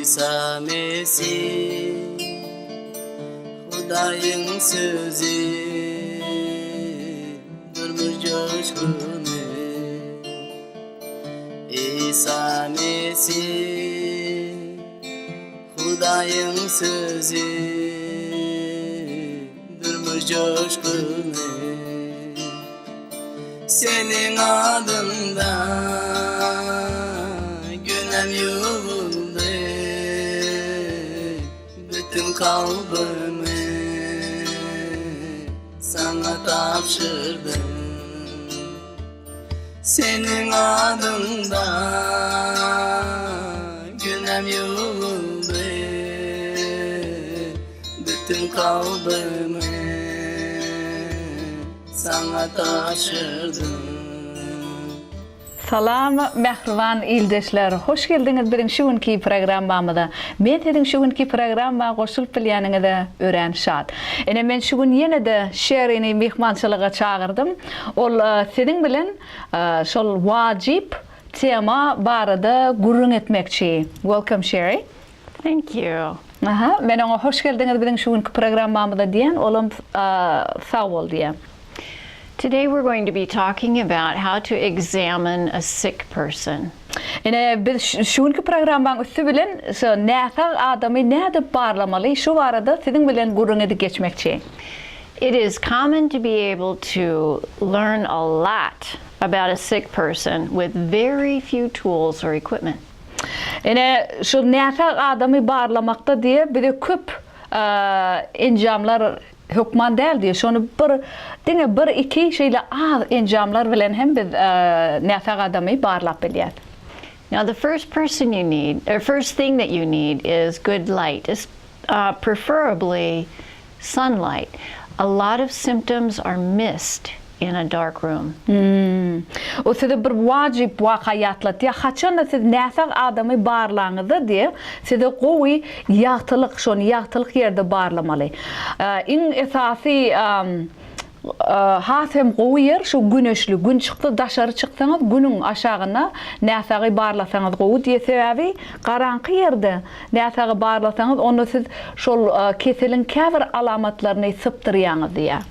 Isa Mesih Hudaýyň sözi Durmuş joşguny Isa Mesih Hudaýyň sözi Durmuş joşguny Seniň adyňda günäm ýuwuldy Bütün kalbymy saňa tabşyrdym Seniň adyňda günäm ýuwuldy Bütün kalbymy Saňa tabşyrdym. Salam mähriban ildeşler! Hoş geldiňiz biziň şu günki programmamyza. Men siziň şu günki programma goşulyp bilýäniňize örän şat. Ine men şu gün ýene-de Şerini myhmançylyga çagyrdym. Ol siziň bilen şol wajyp tema barada gürrüň etmekçi. Welcome Şeri. Thank you. Aha, men oňa hoş geldiňiz biziň şu günki programmamyza diýen, olam sag bol diýen. Today we're going to be talking about how to examine a sick person. Ine, biz şu günki programmaň üsti bilen şu näsag adamy nädip barlamaly, şu barada siziň bilen gürrüň edip geçmekçi. It is common to be able to learn a lot about a sick person with very few tools or equipment. Ine, şu näsag adamy barlamakda diýe bize köp enjamlar hökman däl diýe. Şony bir diňe bir-iki şeýle az enjamlar bilen hem biz näsag adamy barlap bilýäs. Now the first person you need, or first thing that you need is good light, preferably sunlight. A lot of symptoms are missed in a dark room. Hum. O size bir wajyp waka ýatlatýar. Haçanda siz näsag adamy barlaňyzda diýe, size gowy ýagtylyk, şony ýagtylyk ýerde barlamaly. Iň esasy has hem gowy ýer şu güneşli, gün çyksa daşary çyksaňyz günüň aşagynda näsagy barlasaňyz gowy diýe, sebäbi garaňky ýerde näsagy barlasaňyz onda siz şol keseliň käbir alamatlaryny sypdyrýaňyz diýýär.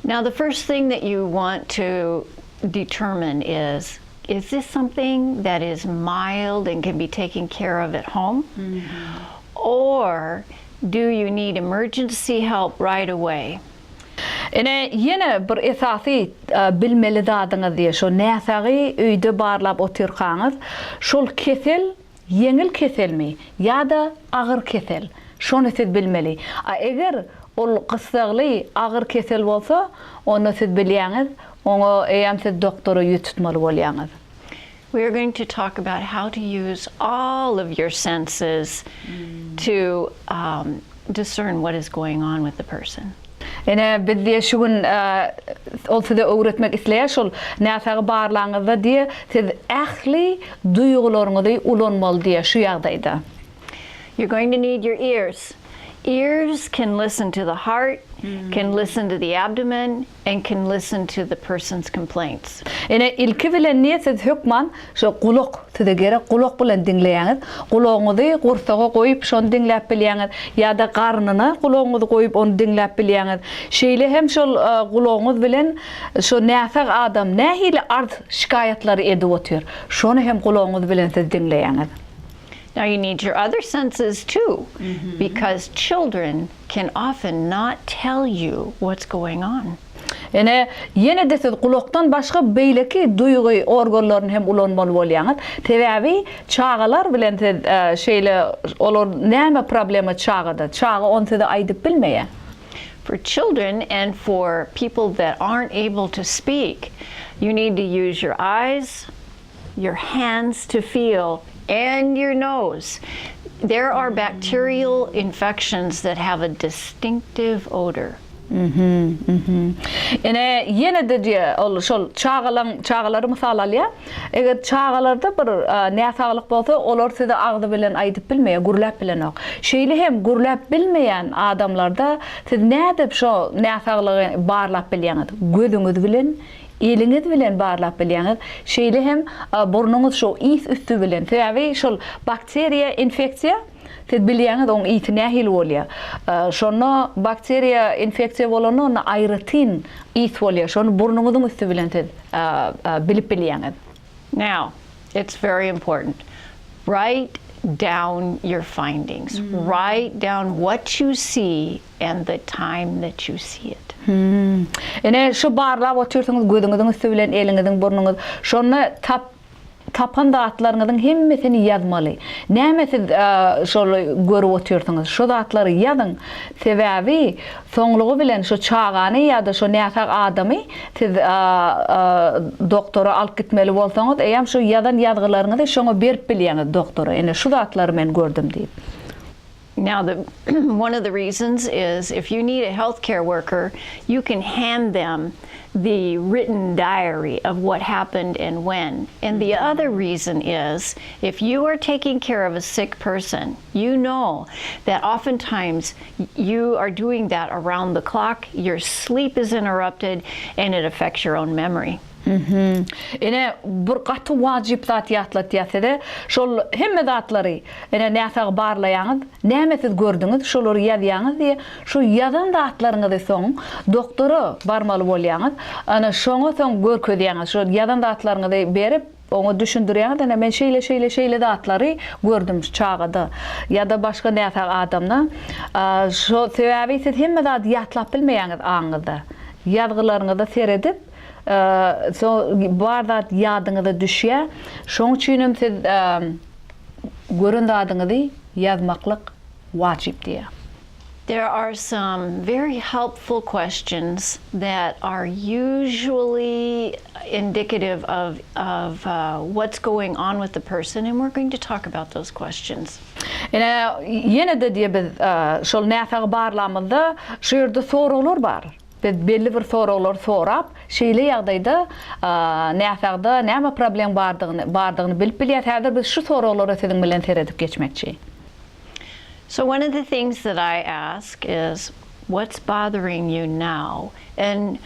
Now the first thing that you want to determine is, is this something that is mild and can be taken care of at home? Or do you need emergency help right away? Ine, ýene bir esasy bilmeli zadyňyz diýe, şo näsagy öýde barlap otyrkaňyz, şol kesel Ýeňil keselmi ýa-da agyr kesel, şony siz bilmeli. A eger ol gyssagly agyr kesel bolsa, onda siz bilýäňiz, oňa eýýäm siz doktora ýüz tutmaly bolýaňyz. We are going to talk about how to use all of your senses to discern what is going on with the person. Ine, biz diýe şu gün ol size öwretmek isleýär şol näsagy barlaňyzda diýe siz ähli duýgularyňyzy ulanmaly diýe şu ýagdaýda. You're going to need your ears. Ears can listen to the heart, can listen to the abdomen, and can listen to the person's complaints. Ine, ilki bilen diýe siz hökman şo gulak size gerek, gulak bilen diňleýäňiz. Gulagyňyzy gursaga goýup şony diňläp bilýäňiz ýa-da garnyna gulagyňyzy goýup ony diňläp bilýäňiz. Şeýle hem şol gulagyňyz bilen şo näsag adam nähili arz şikaýatlary edip otyr, şony hem gulagyňyz bilen siz diňleýäňiz. Now you need your other senses too, because children can often not tell you what's going on. Ine, ýene-de siz gulakdan başga beýleki duýgy organlaryny hem ulanmaly bolýaňyz. Sebäbi çagalar bilen siz şeýle olar näme problema çagada, çaga ony size aýdyp bilmeýär. For children and for people that aren't able to speak, you need to use your eyes, your hands to feel and your nose. There are bacterial infections that have a distinctive odor. Mhm, mhm. Ine, ýene-de diýýär, ol şol çagalaň, çagalary mysal alýar. Eger çagalarda bir näsaglyk bolsa, olar size agzy bilen aýdyp bilmeýär, gürläp bilenok. Şeýle hem gürläp bilmeýän adamlarda siz nädip şo näsaglygy barlap bilýäňiz? Gözüňiz bilen. Eliňiz bilen barlap bilýäňiz. Şeýle hem burnuňyz şo is üsti bilen. Sebäbi şol bakteriýa infeksiýa siz bilýäňiz oň ysy nähili bolýar. Şonda bakteriýa infeksiýa bolanda onda aýratyn ys bolýar. Şony burnuňyzyň üsti bilen siz bilip bilýäňiz. Now, it's very important. Write down your findings. Write down what you see and the time that you see it. Ine, şu barlap otyrsyňyz gözüňiziň üsti bilen eliňiziň, burnuňyz. Şonda tap tapan zatlaryňyzyň hemmesini ýazmaly. Näme siz şol görüp otyrsyňyz, şo zatlary ýazyň. Sebäbi soňlugy bilen şo çagany ýa-da şo näsag adamy siz doktora alyp gitmeli bolsaňyz, eýýäm şo ýazan ýazgylaryňyzy şoňa berip bilýäňiz doktora. Ine, şu zatlary men gördüm diýip. Now, the, one of the reasons is if you need a healthcare worker, you can hand them the written diary of what happened and when. And the other reason is if you are taking care of a sick person, you know that oftentimes you are doing that around the clock, your sleep is interrupted, and it affects your own memory. Ine, bir gaty wajyp zat ýatlatýar size. Şol hemme zatlary, ine, näsagy barlaýaňyz, näme siz gördüňiz, şolary ýazýaňyz diýe, şo ýazan zatlaryňyzy soň doktora barmaly bolýaňyz. Ana, şoňa soň görkezýäňiz. Şo ýazan zatlaryňyzy berip, oňa düşündirýäňiz, ine, men şeýle, şeýle, şeýle zatlary gördüm şu çagada ýa-da başga näsag adamda. Şo sebäbi siz hemme zady ýatlap bilmeýäňiz aňyňyzda. Ýazgylaryňyza seredip, So bar zat ýadyňyza düşýär. Şoň üçinem siz gören zadyňyzy ýazmaklyk wajyp diýýär. There are some very helpful questions that are usually indicative of of what's going on with the person and we're going to talk about those questions. Ine, ýene-de diýýär biz şol näsagy barlamyzda şu ýerde soraglar bar. Biz belli bir soraglary sorap, şeýle ýagdaýda näsagda näme problem bardygyny bardygyny bilip bilýäs. Häzir biz şu soraglara siziň bilen seredip geçmekçi. So one of the things that I ask is what's bothering you now and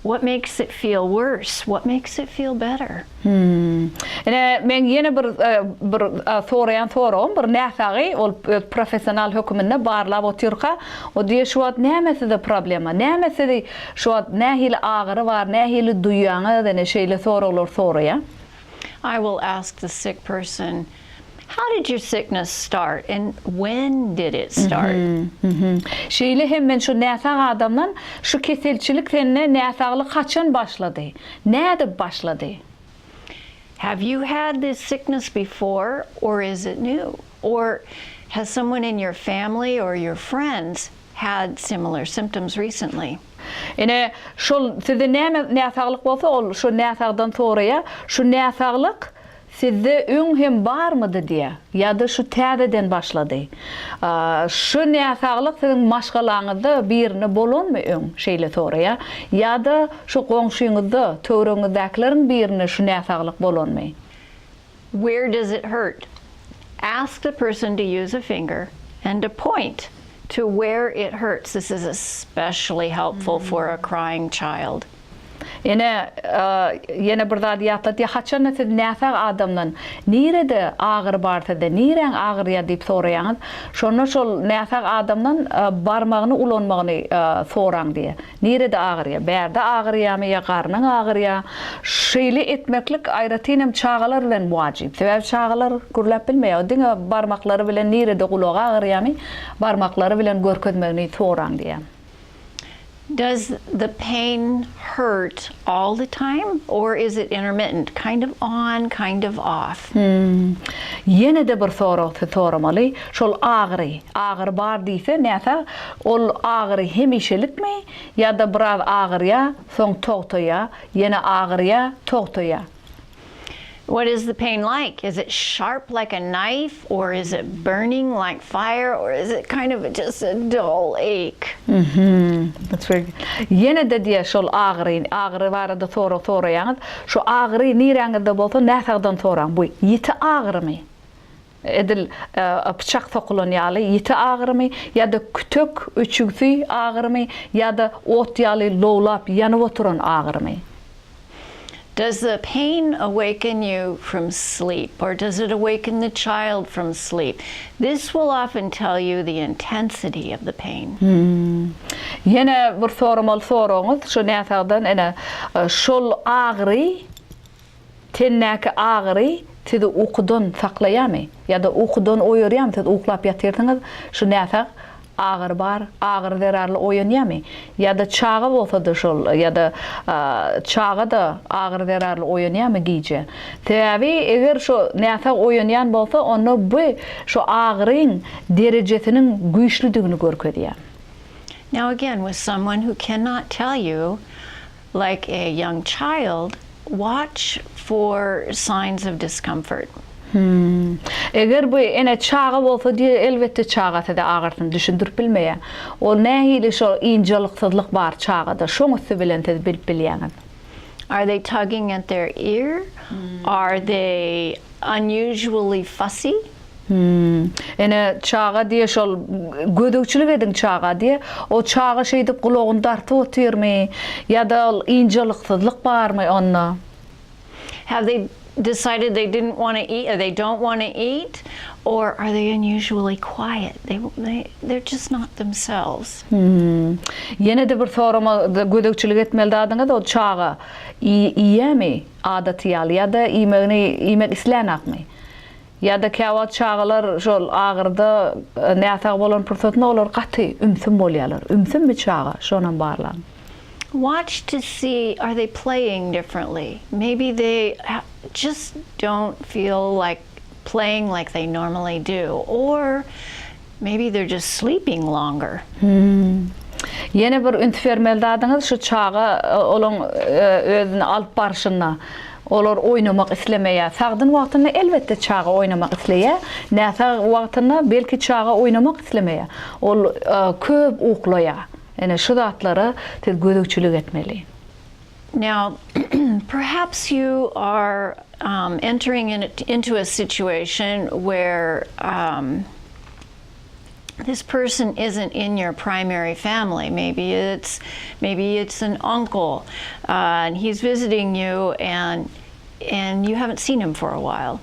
what makes it feel worse, what makes it feel better? Hum. Ine, meň ýene bir bir soraýan soragym, bir näsagy ol öz professional höküminde barlap otyrka, o diýýär, şu wagt näme size problema, näme sizi şu wagt nähili agyry bar, nähili duýýaňyz, ine şeýle soraglar soraýar. I will ask the sick person, How did your sickness start and when did it start? Şeýle hem men şu näsag adamdan şu keselçilik sende näsaglyk haçan başlady? Nädip başlady? Have you had this sickness before or is it new? Or has someone in your family or your friends had similar symptoms recently? Ine, şol sizde näme näsaglyk bolsa, ol şo näsagdan soraýar, şu näsaglyk Sizde öň hem barmydy diýä, ýa-da şu täzeden başlady. Şu näsaglyk siziň maşgalaňyzda birinde bolanmy öň, şeýle soraýa, ýa-da şu goňşyňyzda, töweregiňizdäkileriň birinde şu näsaglyk bolanmy? Where does it hurt? Ask the person to use a finger and to point to where it hurts. This is especially helpful for a crying child. Ene, ýene bir zady ýatladýar, haçanda siz näsag adamdan nirede agyry bar sizde, niräň agyrýar diýip soraýaňyz, şonda şol näsag adamdan barmagyny ulanmagyny soraň diýýär. Nirede agyrýar, bärde agyrýarmy ýa garnyň agyrýar? Şeýle etmeklik aýratyn hem çagalar bilen wajyp. Sebäbi çagalar gürläp bilmeýär, diňe barmaklary bilen nirede gulagy agyrýarmy, barmaklary bilen görkezmegini soraň diýýär. Does the pain hurt all the time or is it intermittent, kind of on, kind of off? Hmm. Ýene-de bir sorag siz soramaly, şol agyry, agyry bar diýse näsag, ol agyry hemişelikmi ýa-da biraz agyrýa, soň togtaýa, ýene agyrýa, togtaýa? What is the pain like? Is it sharp like a knife or is it burning like fire or is it kind of just a dull ache? Mhm. That's very good. Ýene-de diýýär şol agyry, agyry barada sorag soraýaňyz. Şu agyry niräňizde bolsa näsagdan soraň. Bu ýiti agyrymy? Edil pyçak sokulan ýaly ýiti agyrymy ýa-da kütek öçügsi agyrymy ýa-da ot ýaly lowlap ýanyp oturan agyrymy? Does the pain awaken you from sleep or does it awaken the child from sleep? This will often tell you the intensity of the pain. Ýene bir soramaly soragyňyz şu näsagdan ene şol agyry tendäki agyry sizi ukudan saklaýarmy ýa-da ukudan oýarýarmy siz uklap ýatyrsyňyz şu näsag Agyry bar, agyry zerarly oýanýamy? Ýa-da çaga bolsa-da şol, ýa-da çaga-da agyry zerarly oýanýamy gije? Sebäbi eger şo näsag oýanýan bolsa, onda bu şo agyryň derejesiniň güýçlüdigini görkezýär. Now again, with someone who cannot tell you, like a young child, watch for signs of discomfort. Hmm. Eger bu ene çaga bolsa diýe elbetde çaga size agyrsyny düşündirip bilmeýär. Ol nähili şo ynjalyksyzlyk bar çagada şoň üsti bilen siz bilip bilýäňiz. Are they tugging at their ear? Are they unusually fussy? Hmm. Ene çaga diýe şol gözegçilik ediň çaga diýe. O çaga şeýdip gulagyny dartyp otyrmy ýa-da ol ynjalyksyzlyk barmy onda? Have they decided they didn't want to eat or they don't want to eat or are they unusually quiet? They, they, they're just not themselves. Hmm. Ýene-de bir sorama gözegçilik etmeli zadyňyz o çaga iýýämi adaty ýaly ýa-da iýmegini iýmek islänakmy? Ýa-da käwagt çagalar şol agyrda näsag bolan pursatynda olar gaty ümsüm bolýarlar. Ümsümmi çaga? Şonam barlaň. Watch to see are they playing differently? Maybe they just don't feel like playing like they normally do or Maybe they're just sleeping longer. Ýene bir üns bermeli zadyňyz şu çaga olaň özüni alyp barşynda olar oýnamak islemeýär. Sagdyn wagtynda elbetde çaga oýnamak isleýär. Näsag wagtynda belki çaga oýnamak islemeýär. Ol köp uklaýar. Ine şu zatlara siz gözegçilik etmeli. Now, perhaps you are um, entering in, into a situation where um, this person isn't in your primary family. Maybe it's maybe it's an uncle, uh, and he's visiting you, and and you haven't seen him for a while.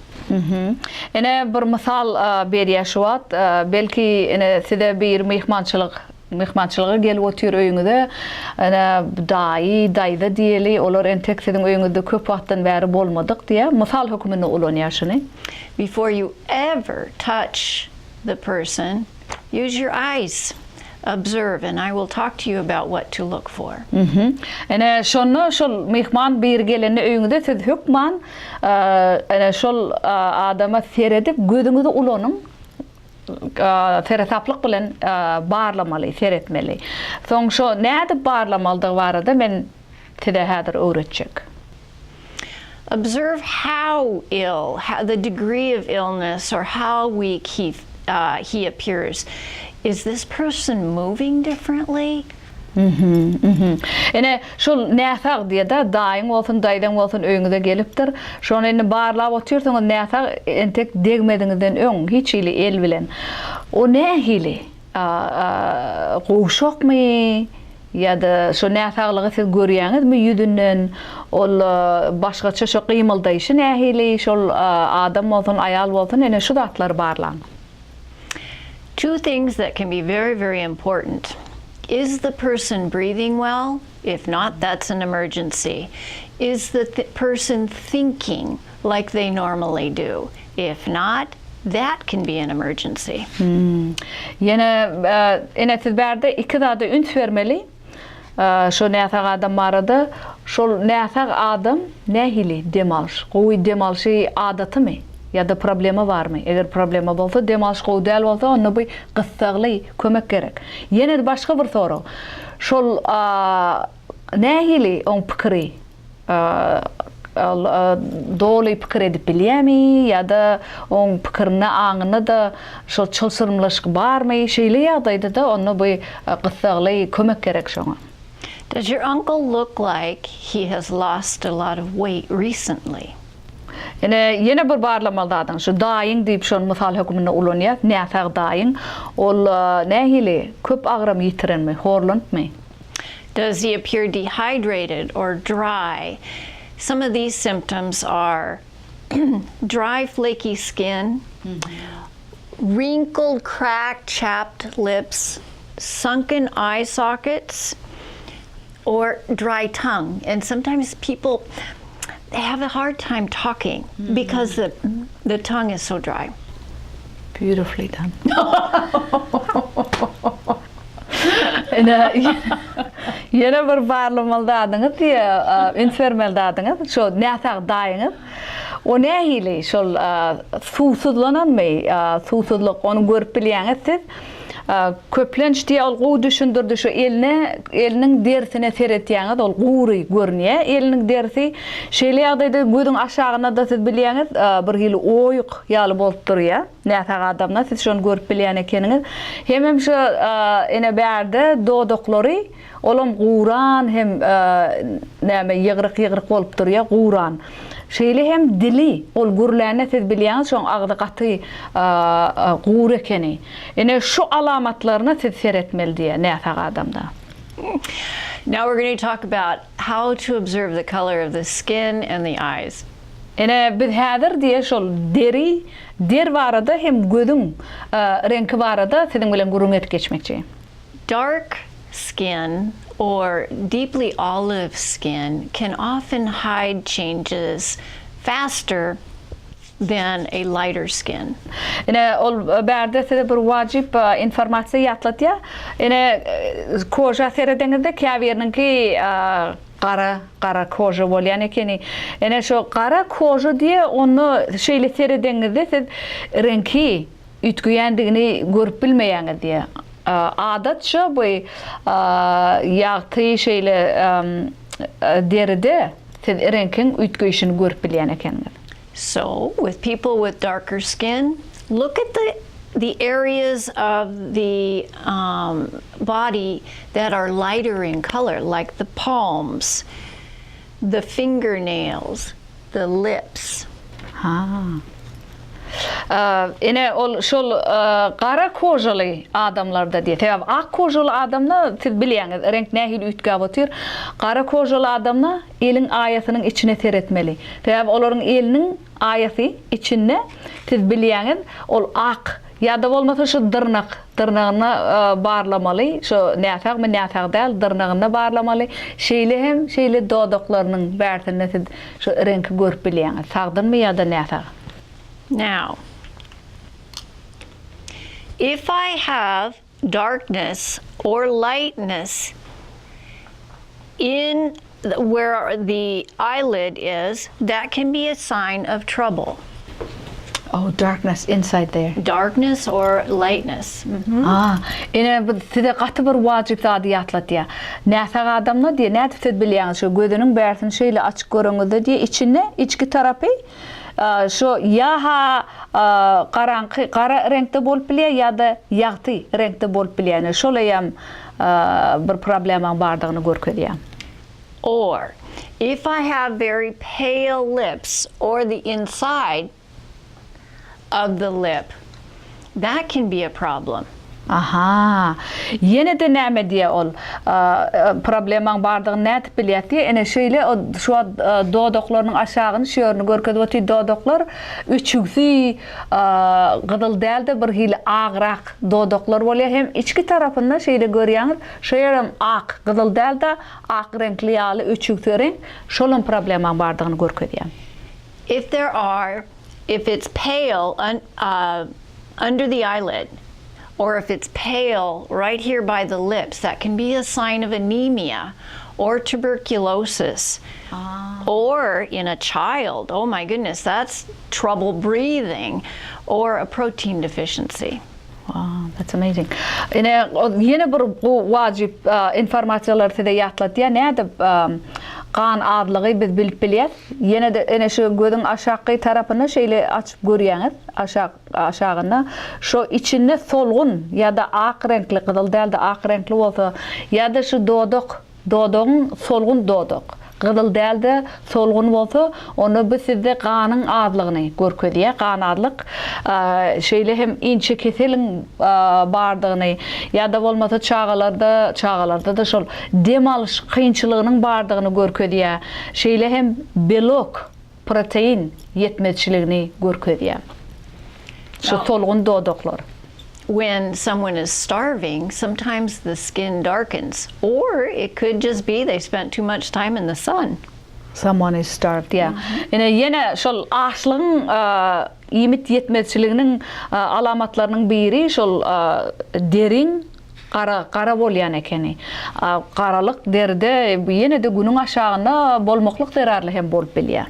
Ine bir mysal berýär şu wagt. Belki ine size bir myhmançylyk Myhmançylyga gelip otyr öýüňize, ene, daýy, daýza diýeli, olar entek siziň öýüňizde köp wagtdan bäri bolmadyk diýýär. Mysal höküminde ulanýar şuny. Before you ever touch the person, use your eyes. Observe and I will talk to you about what to look for. Ene, şonda şol myhman biri gelende öýüňize siz hökman, ene, şol adama seredip gözüňizi ulanyň. seresaplyk bilen barlamaly, seretmeli. Soň şo nädip barlamalydygy barada men size häzir öwretjek. Observe how ill, how the degree of illness or how weak he he appears. Is this person moving differently? Ine, şol näsag diýe-de, daýyň bolsun, daýzaň bolsun öýüňize gelipdir. Şony indi barlap otyrsyňyz, näsag entek degmeziňizden öň, hiç hili el bilen. O nähili? Gowşakmy? Ýa-da şo näsaglygy siz görýäňizmi ýüzünden? Ol başgaça şo gymyldaýşy nähili? Şol adam bolsun, aýal bolsun, ine şu zatlary barlaň. Two things that can be very, very important. Is the person breathing well? If not, that's an emergency. Is the th person thinking like they normally do? If not, that can be an emergency. Hmm. Ýene ine siz bärde iki zada üns bermeli. Şo näsag adam barada, şol näsag adam nähili dem alyş, gowy dem alşy adatymy ýa-da problema barmy? Eger problema bolsa, dem alyş gowy däl bolsa, onda bu gyssagly kömek gerek. Ýene başga bir sorag, şol nähili oň pikiri? Ol doly pikir edip bilýärmi ýa-da oň pikirinde, aňynda-da şol çylşyrymlaşyk barmy? Şeýle ýagdaýda-da onda bu gyssagly kömek gerek şoňa. Does your uncle look like he has lost a lot of weight recently? Ine, ýene bir barlamaly zadyň, şu daýyň diýip şony mysal hökmünde ulanýas, näsag daýyň, ol nähili, köp agram ýitirenmi, horlanypmy? Does he appear dehydrated or dry? Some of these symptoms are dry, flaky skin, wrinkled, cracked, chapped lips, sunken eye sockets, or dry tongue. And sometimes people they have a hard time talking because the the tongue is so dry. Beautifully done. Ine, ýene bir barlamaly zadyňyz diýe, üns bermeli zadyňyz, şo näsag daýyňyz, o nähili, şol suwsuzlananmy, suwsuzlyk, ony görüp bilýäňiz siz. Köplenç diýe, ol gowy düşündirdi, şo eline, eliniň derisine seretýäňiz, ol gury görünýär, eliniň derisi. Şeýle ýagdaýda gözüň aşagynda-da siz bilýäňiz, bir hili oýuk ýaly bolup durýar. Näsag adamda siz şony görüp bilýän ekeniňiz. Hemem şu ene bärde dodaklary olam guran hem näme ýygryk-ýygryk bolup durýar, guran. Şeýle hem dili, ol gürlände siz bilýäňiz şoň agzy gaty gury ekeni. Ine şu alamatlaryna siz seretmeli diýýär näsag adamda. Now we're going to talk about how to observe the color of the skin and the eyes. Ine, biz häzir diýe şol deri, der barada hem gözüň reňki barada siziň bilen gürrüň edip geçmekçi. Dark skin or deeply olive skin can often hide changes faster than a lighter skin. Ine, ol bärde size bir wajyp informasiýa ýatladýar. Ine, koža seredeňizde käbiriniňki Gara, gara koža bolýan ekeni. Ene şo gara koža diýe onda şeýle seredeňizde siz reňki üýtgeýändigini görüp bilmeýäňiz diýe. Adatça bu ýagty şeýle deride siz reňkiň üýtgeýşini görüp bilýän ekeniňiz. So, with people with darker skin, look at the the areas of the um, body that are lighter in color, like the palms, the fingernails, the lips. Ha. Ine ol şol gara kožaly adamlarda diýýär. Sebäbi ak kožaly adamda siz bilýäňiz reňk nähili üýtgäp otyr. Gara kožaly adamda eliň aýasynyň içine seretmeli. Sebäbi olaryň eliniň aýasy içinde siz bilýäňiz ol ak ýa-da bolmasa şu dyrnak dyrnagyny barlamaly şo näsagmy näsag däl dyrnagyny barlamaly şeýle hem şeýle dodaklarynyň bärsinde siz şo reňki görüp bilýäňiz sagdynmy ýa-da näsag. Now if I have darkness or lightness in where the eyelid is, that can be a sign of trouble. Oh, darkness inside there. Darkness or lightness. Mm -hmm. Ah, ine bu size gaty bir wajyp zady ýatlatýar. Näsag adamda diýe, nädip siz bilýäňiz şu gözüniň bärsini şeýle açyk göreňizde diýe, içinde içki tarapy Şo ýa-ha garaňky gara reňkde bolup bilýär ýa-da ýagty reňkde bolup bilýär. Ine şol eýýäm bir problemaň bardygyny görkezýär. Or, if I have very pale lips or the inside of the lip, that can be a problem. Aha. Ýene-de näme diýýär ol? Problemaň bardygyny nädip bilýäs diýýär. Ene şeýle o şu wagt dodaklarynyň aşagyny şu ýerini görkezip otyr. Dodaklar öçügsi gyzyl däl-de bir hili agrak dodaklar bolýar. Hem içki tarapynda şeýle görýäňiz, şo ýerem ak, gyzyl däl-de ak reňkli ýaly öçügsi reňk. Şolam problemaň bardygyny görkezýär. If there are, if it's pale under the eyelid or if it's pale right here by the lips, that can be a sign of anemia or tuberculosis. Ah. Or in a child, oh my goodness, that's trouble breathing or a protein deficiency. Wow, that's amazing. Ine, ýene bir wajyp informasiýalary size ýatladýar. Nädip gan azlygy biz bilip bilýäs? Ýene-de ene şu gözüň aşakky tarapyny şeýle açyp görýäňiz, aşak aşagynda şo içinde solgun ýa-da ak reňkli, gyzyl däl-de ak reňkli bolsa, ýa-da şu dodak, dodagyň solgun dodak. Gyzyl däl-de, solgun bolsa, onda bu sizde ganyň azlygyny görkezýär, gan azlyk, şeýle hem inçe keseliň bardygyny ýa-da bolmasa çagalarda, çagalarda-da şol dem alyş kynçylygynyň bardygyny görkezýär. Şeýle hem belok, protein ýetmezçiligini görkezýär. Şu solgun dodaklar. When someone is starving, sometimes the skin darkens, or it could just be they spent too much time in the sun. Someone is starved, yeah. Ine, ýene şol açlygyň, iýmit ýetmezçiliginiň alamatlarynyň biri şol deriň gara, gara bolýan ekeni. Garalyk deride ýene-de günüň aşagynda bolmaklyk zerarly hem bolup bilýär.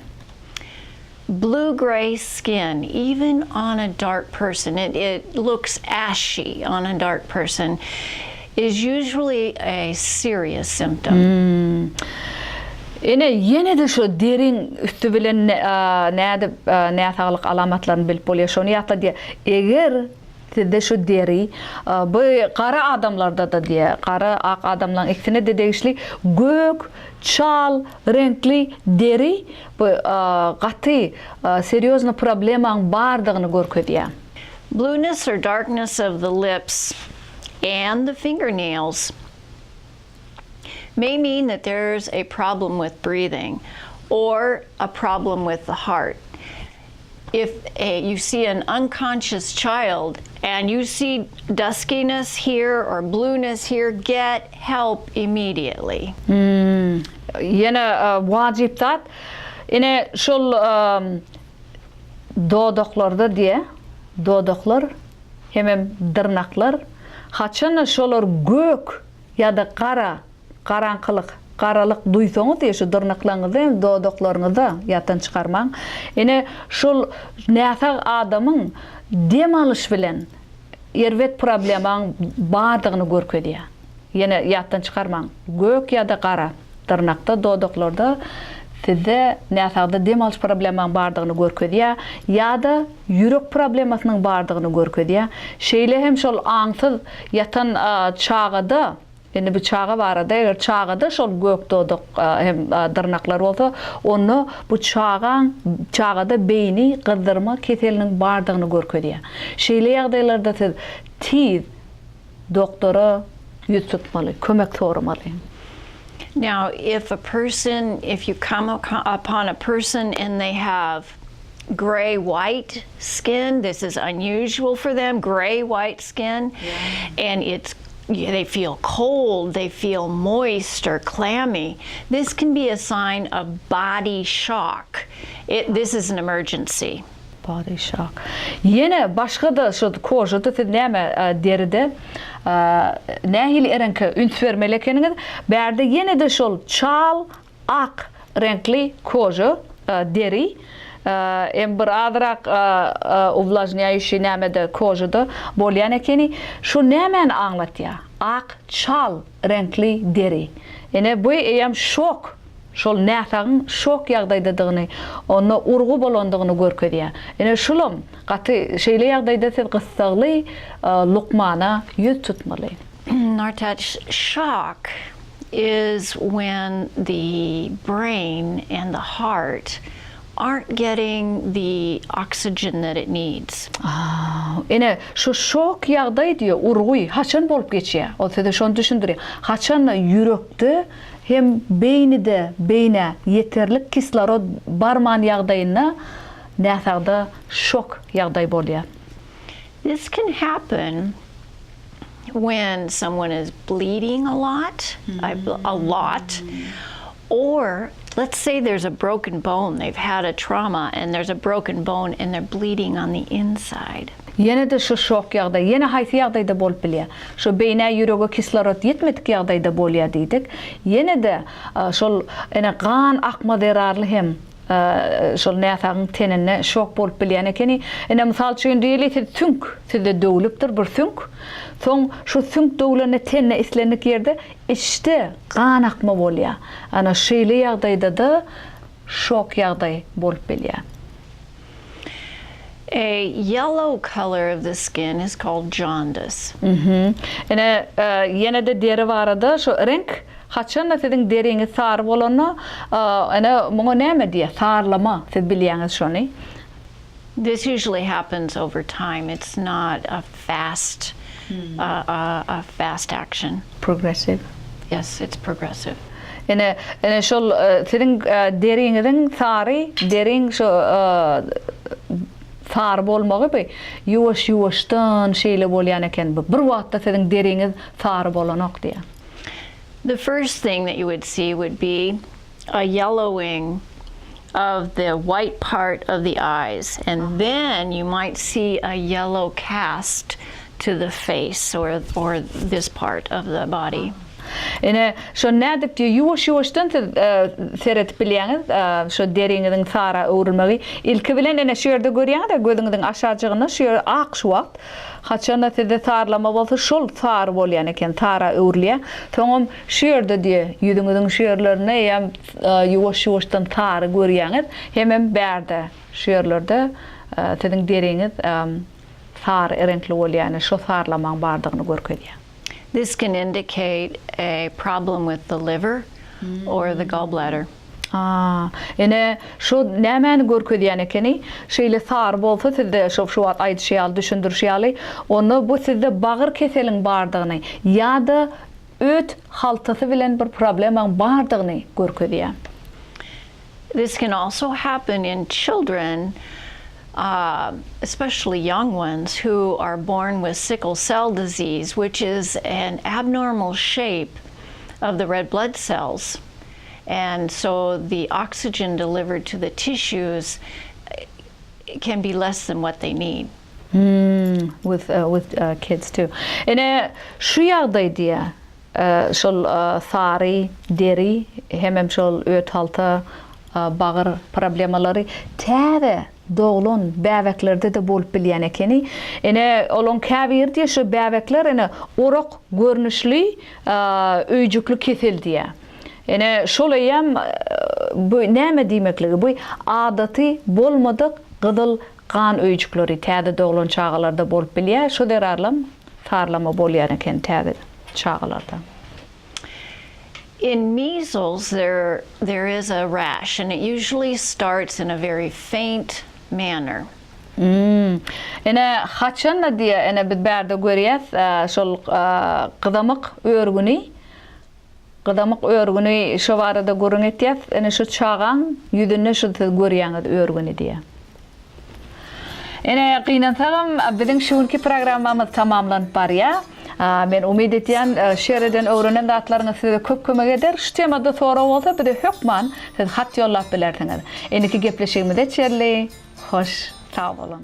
Blue-gray skin, even on a dark person, it, it looks ashy on a dark person, is usually a serious symptom. Ine, ýene-de şu deriň üsti bilen nädip näsaglyk alamatlaryny bilip bolýar, şony ýatladýar. Eger sizde şu deri, bu gara adamlarda-da diýýär, gara, ak adamlaryň ikisine-de degişli, gök, çal reňkli deri Bu gaty serýozny problemaň bardygyny görkezýär. Blueness or darkness of the lips and the fingernails may mean that there's a problem with breathing or a problem with the heart. If a, you see an unconscious child and you see duskiness here or blueness here, get help immediately. Ýene wajyp zat, ine şol dodaklarda diýe, dodaklar hemem dyrnaklar, haçanda şolar gök ýa-da gara Garaňkylyk, garalyk duýsaňyz diýe şu dyrnaklaryňyzda hem dodaklaryňyzda ýatdan çykarmaň. Ine, şol näsag adamyň dem alyş bilen erbet problemaň bardygyny görkezýär. Ýene ýatdan çykarmaň, gök ýa-da gara dyrnakda, dodaklarda sizde näsagda dem alyş problemaň bardygyny görkezýär ýa-da ýürek problemasynyň bardygyny görkezýär. Şeýle hem şol aňsyz ýatan çagada Indi bu çaga barada, eger çagada şol gök dodak hem dyrnaklar bolsa, onda bu çagaň, çagada beýni gyzdyrma keseliniň bardygyny görkezýär. Şeýle ýagdaýlarda siz tiz doktora ýüz tutmaly, kömek soramaly. Now, if a person, if you come upon a person and they have gray white skin, this is unusual for them, gray white skin, and it's they feel cold, they feel moist or clammy. This can be a sign of body shock. It, this is an emergency. Body shock. Ýene başga-da şu kožada siz näme deride nähili reňke üns bermeli ekeniňiz, bärde ýene-de şol çal Ak reňkli koža, deri, em bir azrak uvlažnýaýuşiý nämede kožada bolýan ekeni. Şu nämäni aňlatýar? Ak, çal reňkli deri. Ine bu eýýäm şok, şol näsagyň şok ýagdaýdadygyny, onda urgy bolandygyny görkezýär. Ine şulam gaty şeýle ýagdaýda siz gyssagly lukmana ýüz tutmaly. Nartaç, şok is when the brain and the heart aren't getting the oxygen that it needs. Ine, şu şok ýagdaý diýýär, urgy haçan bolup geçýär? Ol size şony düşündirýär. Haçanda ýürekde hem beýnide, beýnä ýeterlik kislorod barman ýagdaýynda näsagda şok ýagdaý bolýar. This can happen when someone is bleeding a lot, a lot, or let's say there's a broken bone, they've had a trauma and there's a broken bone and they're bleeding on the inside. Ýene-de şu şok ýagdaý, ýene haýsy ýagdaýda bolup bilýär? Şu beýnä ýürege kislorod ýetmedik ýagdaýda bolýar diýdik. Ýene-de şol ene gan akma zerarly hem Şol näsagyň teninde şok bolup bilýän ekeni. Ine, mysal üçin diýeli, siz süňk, sizde döwlüpdir bir süňk. Soň şu süňk döwlende tende islendik ýerde içde gan akma bolýar. Ana, şeýle ýagdaýda-da şok ýagdaý bolup bilýär. A yellow color of the skin is called jaundice. Ine, ýene-de deri barada şu reňk. Haçanda siziň deriňiz sary bolanda, ene muňa näme diýýär? Sarlama, siz bilýäňiz şony. This usually happens over time, it's not a fast a fast action. Progressive. Yes, it's progressive. Ene, ene şol siziň deriňiziň sary, deriň şo sary bolmagy bu ýuwaş-ýuwaşdan şeýle bolýan eken bu. Bir wagtda siziň deriňiz sary bolanok diýýär. The first thing that you would see would be a yellowing of the white part of the eyes and then you might see a yellow cast to the face or or this part of the body. Ine, şo nädip diýýär, ýuwaş-ýuwaşdan siz seredip bilýäňiz, şo deriňiziň sara öwrülmegi. Ilki bilen ine şu ýerde görýäňiz-ä gözüňiziň aşajygynda şu ýer ak şu wagt. Haçanda sizde sarlama bolsa şol sary bolýan eken, sara öwrülýär. Soňam şu ýerde diýe, ýüzüňiziň şu ýerlerinde eýýäm ýuwaş-ýuwaşdan sary görýäňiz. Hemem bärde, şu ýerlerde siziň deriňiz sary reňkli bolýar, ýagny şo sarlamaň bardygyny görkezýär. This can indicate a problem with the liver or the gallbladder. A, ine, şu nämäni görkezýän ekeni? Şeýle sary bolsa sizde, şo şu wagt aýdyşy ýaly, düşündirişi ýaly, onda bu sizde bagyr keseliň bardygyny ýa-da öt haltasy bilen bir problemaň bardygyny görkezýär. This can also happen in children, especially young ones who are born with sickle cell disease, which is an abnormal shape of the red blood cells. And so the oxygen delivered to the tissues can be less than what they need. Hmm, with with kids too. Ine şu ýagdaý diýä. Şol sary deri hemem şol öt halta bagyr problemalary täze doglan bäbeklerde-de bolup bilýän ekeni. Ine olaň käbiri diýä şu bäbekler ine orak görnüşli öýjükli kesel diýä. Ine, şol eýýäm bu näme diýmekligi? Bu adaty bolmadyk gyzyl gan öýjükleri täze doglan çagalarda bolup bilýär. Şo zerarlam sarlama bolýan eken täze çagalarda. In measles there there is a rash and it usually starts in a very faint manner. Ine, haçanda diýýär, ine biz bärde görýäs şol gyzamyk örgüni Gyzamyk örgüni şo barada gürrüň etýäs. Ine şu çagaň ýüzünde şu siz görýäňiz örgüni diýýär. Ine gynansagam biziň şu günki programmamyz tamamlanyp barýar. Men umyt etýän şu ýereden öwrenen zatlaryňyz size köp kömek eder. Şu temada sorag bolsa bize hökman siz hat ýollap bilersiňiz. Indiki gepleşigimize çenli hoş sag boluň.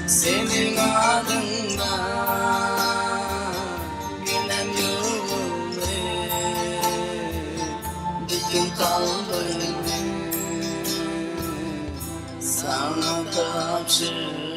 Seniň adyňdan günem ýuwuldy Bütin kalbymy saňa tabşyrdym.